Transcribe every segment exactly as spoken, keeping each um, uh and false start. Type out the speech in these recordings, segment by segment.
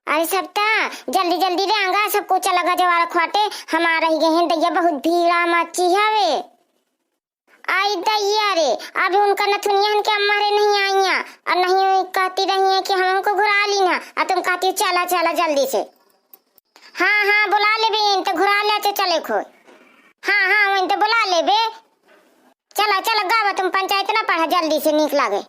अरे सबिता, जल्दी जल्दी रे आंगा, सबको चला गा जवारा खोटे, हमार रहि गए हैं दैया, बहुत भीड़ा मची हवे। आई दैया रे, अभी उनका नथुनिया हन के अम्मा रे नहीं आइया, और नहीं कहती रही है कि हमको घुरा ली ना, और तुम कहती हो चला चला जल्दी से। हाँ हाँ, बुला लेबे, तो घुरा ले, चले खो। हाँ हाँ, वहीं तो बुला लेबे। चला चला, गावा तुम पंचायत ना पढ़ा, जल्दी से नीक लागे।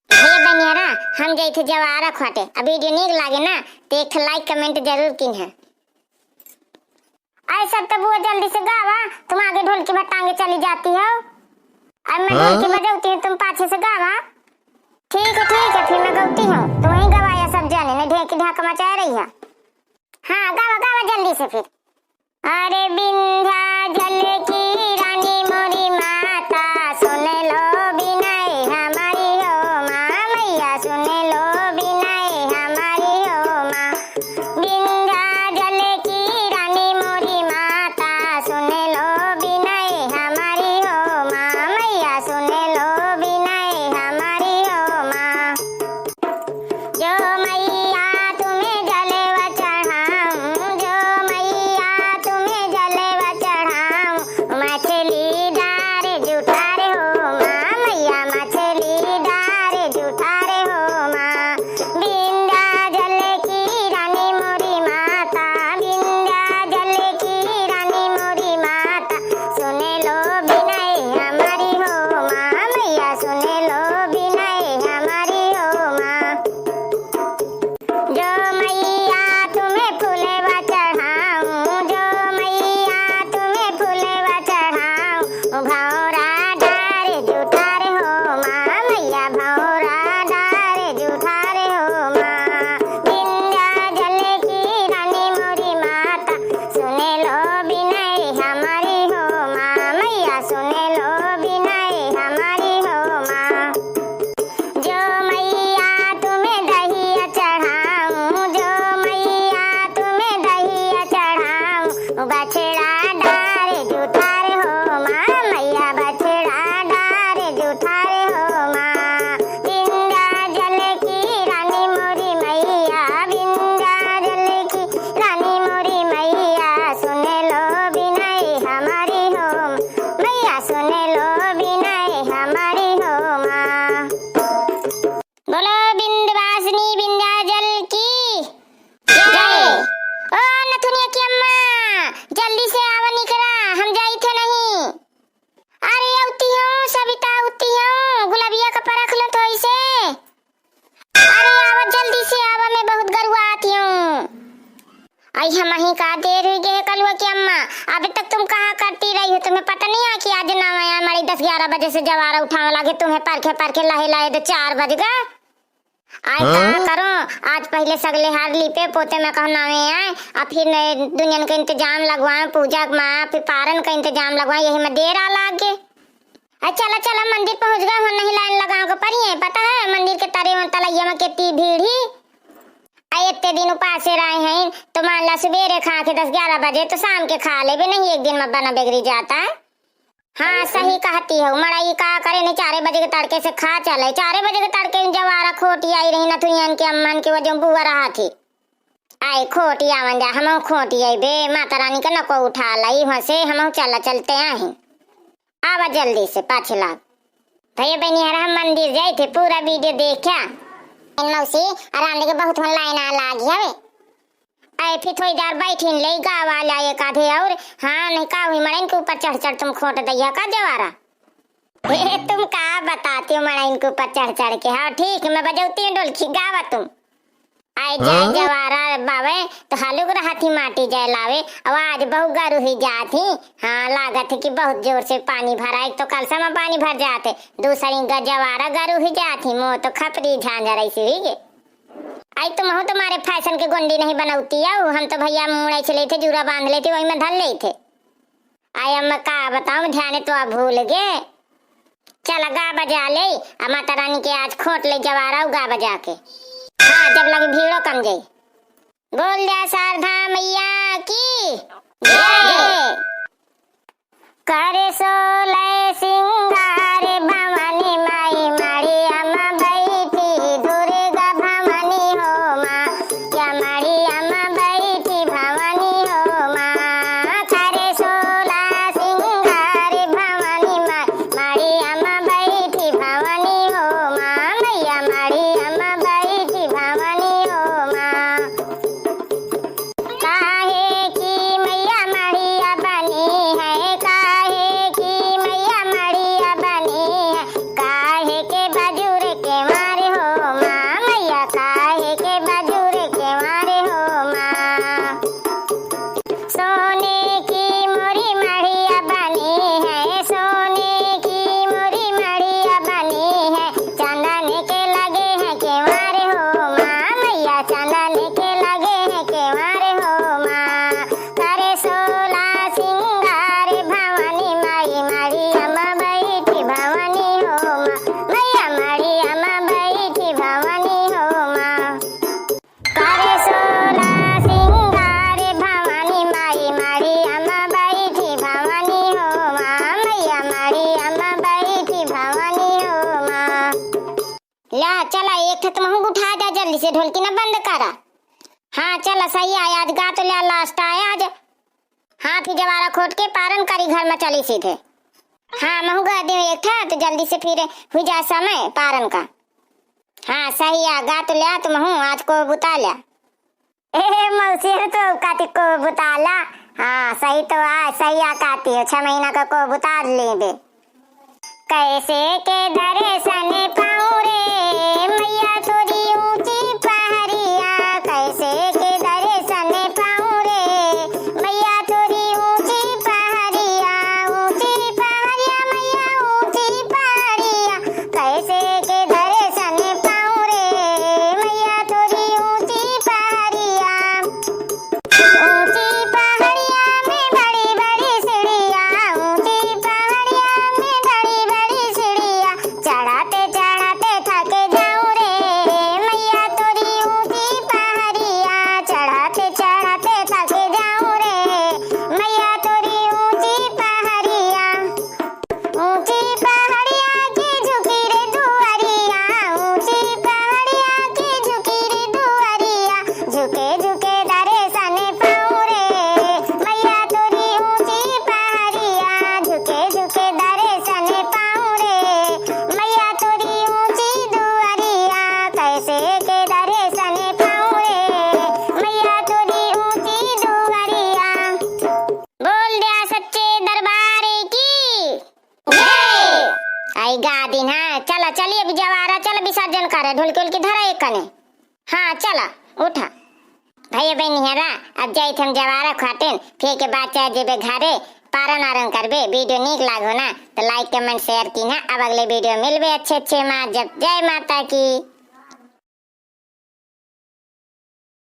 हे बनियारा, हम जाई थे जवारा खोटे, अब वीडियो नीक लागे ना, तो एक ठे like comment जरूर कीन्हा। ऐसा तो बुआ जल्दी से गावा, तुम आगे ढोलकी बटांगे चली जाती हो, और मैं हाँ? ढोलकी बजाती हूँ, तुम पाछे से गावा। ठीक है ठीक है, फिर मैं गाती हूँ, तुम ही गवाया सब जाने, नहीं ढेंकी ढाक मचा रही है। हाँ गावा गावा जल्दी से फिर। अरे विंध्याचल की रानी मोरी माता, सुन लो बिनय हमारी हो माँ, मैया सुन लो बिनय हमारी हो माँ। विंध्याचल की रानी मोरी माता, सुन लो बिनय हमारी हो माँ, मैया सुन लो बिनय हमारी हो माँ। जो मैया तुम्हें जलवा चढ़ाऊं, जो मैया तुम्हें जलवा चढ़ाऊं, मछली डारे जुठारे हो माँ, मैया मछली डारे जुठारे हो माँ। विंध्याचल की रानी मोरी माता, विंध्याचल की रानी मोरी माता, सुन लो बिनय हमारी हो माँ, मैया सुन लो बिनय हमारी हो माँ। जो मैया तुम्हें फुलवा चढ़ाऊं, जो मैया तुम्हें फुलवा चढ़ाऊं, भौरा डारे जुठारे हो माँ, मैया भौरा डारे जुठारे हो माँ। विंध्याचल की रानी मोरी माता, सुन लो बिनय हमारी हो माँ, मैया सुन लो बिनय हमारी हो माँ। जो मैया तुम्हें दहिया चढ़ाऊं, जो मैया तुम्हें दहिया चढ़ाऊं, बछड़ा डारे जुठारे हो माँ, मैया बछड़ा डारे जुठारे हो माँ। विंध्याचल की रानी मोरी मैया, विंध्याचल की रानी मोरी मैया, सुन लो बिनय हमारी हो, मैया सुन लो बिनय हमारी हो माँ। बोलो विंध्यवासिनी विंध्याचल की जय। ओ नथुनिया की अम्मा, जल्दी से आवा निकरा, हम जाई थे नहीं। अरे अउती हूँ सबिता, अउती हूँ, गुलबिया का परख लो थोड़ी से। अरे आवा जल्दी से आवा, मैं बहुत गरुआती हूँ। आई हमही का देर हुई गए कलुआ की अम्मा, अभी तक तुम कहाँ करती रही हो? तुम्हें पता नहीं है कि आज नावा आया, मड़ई दस ग्यारह बजे से जवारा उठावे लागे तुम्हें, परखे परखे लाहे लाहे तो चार बज गए। आई का हाँ? करो, आज पहिले सगले हार लीपे पोते में कहूँ नावे आए, आ फिर नए दुनियन के इंतजाम लगवाए, पूजा मा, फिर पारन का इंतजाम लगवाए, यही में देर आ लागे। आ चला चला, मंदिर पहुँच गए हो, नहीं लाइन लगावे के पड़ी है, पता है मंदिर के तरे वहाँ तलैया में कितनी भीड़ ही। आ इतने दिन उपासे रहे हैं तो मान ला सुबेरे खा के दस ग्यारह बजे तो शाम के खा लेबे, नहीं एक दिन में बना बिगड़ी जाता है। हाँ सही कहती हो, मड़ई का करे नहीं, चारे बजे के तड़के से खा चले, चारे बजे के तड़के में जवारा खोटी आई रही नथुनियन के अम्मन के वजह बुआ रहा थी। आई खोटी आवन जा, हमहू खोटी आई बे, माता रानी का नको उठा लाई, वहाँ से हमहू चला चलते आही। आवा जल्दी से पाछे लाग। भैया बहनी हर हम मंदिर जाए थे, पूरा वीडियो देखा। मौसी, आराम लेके बहुत मन लाइन आ लागी हवे। अरे फिर थोड़ी देर बैठिन ले, गावा ला एक आधे और। हाँ, नहीं का हुई, मड़इन के ऊपर चढ़ चढ़ तुम खोट दैया का जवारा। हे, तुम का बताती हो मड़इन के ऊपर चढ़ चढ़ के? हाँ, ठीक है, मैं बजौती हूँ ढोलकी, गावा तुम। आए जा हाँ? जवारा बावे, तो हालुक रहत ही माटी जाए लावे, आवाज बहु गरु ही जात ही। हाँ, लागत है कि बहुत जोर से पानी भरा, एक तो कलसा में पानी भर जाते, दूसरी ग-, जवारा गरु ही जात ही, मुँह तो खपरी झांझर ऐसे हुई गे। आई तुमहू तुम्हारे फैशन के गोंडी नहीं बनौती आओ, हम तो भैया मुड़े चले थे, जूरा बांध लेते, वही में धर ले थे। आई अब मैं का बताऊं, ध्यान तो आप भूल गए। चल गा बजा ले, आ माता रानी के आज खोट ले जवारा गा बजा के। हाँ, जब लगे भीड़ो कम जाई। बोल जा शारदा मैया की जय। करे सोलह सिंगार भवानी माई, मड़िया मा बैठी दुर्गा भवानी हो माँ। या मड़िया मा बैठी भवानी हो माँ, करे सोला सिंगार भवानी माँ। मड़िया मा बैठी भवानी हो माँ, मैया मड़िया मा बैठी भवानी हो माँ। काहे कि मैया मड़िया बनी है, काहे कि मैया मड़िया बनी है, काहे के बजुर के मारे हो माँ, मैया काहे के बजुर के मारे हो माँ। सोने की मोरी मड़िया बनी है, सोने की मोरी मड़िया बनी है, चंदन के लगे हैं केवार हो माँ, मैया चंदन के लगे हैं केवार हो माँ। करे सोला सिंगार भवानी माई, मड़िया मा बैठी भवानी हो माँ, मैया मड़िया मा बैठी भवानी हो माँ। करे सोला सिंगार भवानी माई, मड़िया मा बैठी भवानी हो माँ, मैया मड़िया मा बैठी भवानी हो माँ। ल्या, चला, एक ठे तुमहू उठा जा जल्दी से, ढोलकी ना बंद करा। हाँ, चला, सही आया, आज गा तो ल्या, last आया आज। हाँ, फिर जवारा खोट के पारन करी घर मा चली सीधे। हाँ, महू गा दे एक ठा, तो जल्दी से फिर हुई जा समय पारन का। हाँ, सही आ, गा तो ल्या तुमहू, आज को बुता ल्या। ए मौसी, तो काती को बुताला। हाँ, सही तो आ, सही आ काती हो, छह महीना का को बुता लेबे। कैसे के दर्शन पाऊँ रे, मैया तोरी ऊँची पहरिया, कैसे के दर्शन पाऊँ रे, मैया तोरी ऊँची पहरिया, ऊँची पहरिया, मैया ऊँची पहरिया। कैसे के दर्शन पाऊँ रे, मैया तोरी ऊँची पहरिया। ऊँची पहरिया में बड़ी बड़ी सीढ़िया, ऊँची पहरिया में बड़ी बड़ी सीढ़िया। चढ़ते चढ़ते थक जाऊँ रे, मैया तोरी ऊँची पहरिया। चढ़ते चढ़ते थक जाऊँ रे, मैया तोरी ऊँची पहरिया। ऊँची पहाड़िया की झुकी रे दुआरिया, ऊँची पहाड़िया की झुकी रे दुआरिया, झुके झुके दर्शन पाऊँ रे, मैया तोरी ऊँची पहाड़िया, झुके झुके दर्शन पाऊँ रे, मैया तोरी ऊँची दुआरिया, कैसे के दर्शन पाऊँ रे, मैया तोरी ऊँची दुआरिया। बोल द्या सच्चे दरबार की जय। आई गा दिन, हाँ, चला, चली अब जवारा, चला विसर्जन करे, ढोलकी उलकी धरा एक कने। हाँ, चला, उठा। भैया बहन निहरा, अब जाइत हम जवारा खाटिन, फिर के बाद चाहे जेबे घरे, पारन आरन करबे। Video नीक लागो ना, तो like, comment, share कीन्हा। अब अगले video मिलबे अच्छे अच्छे मा, जब जय माता की।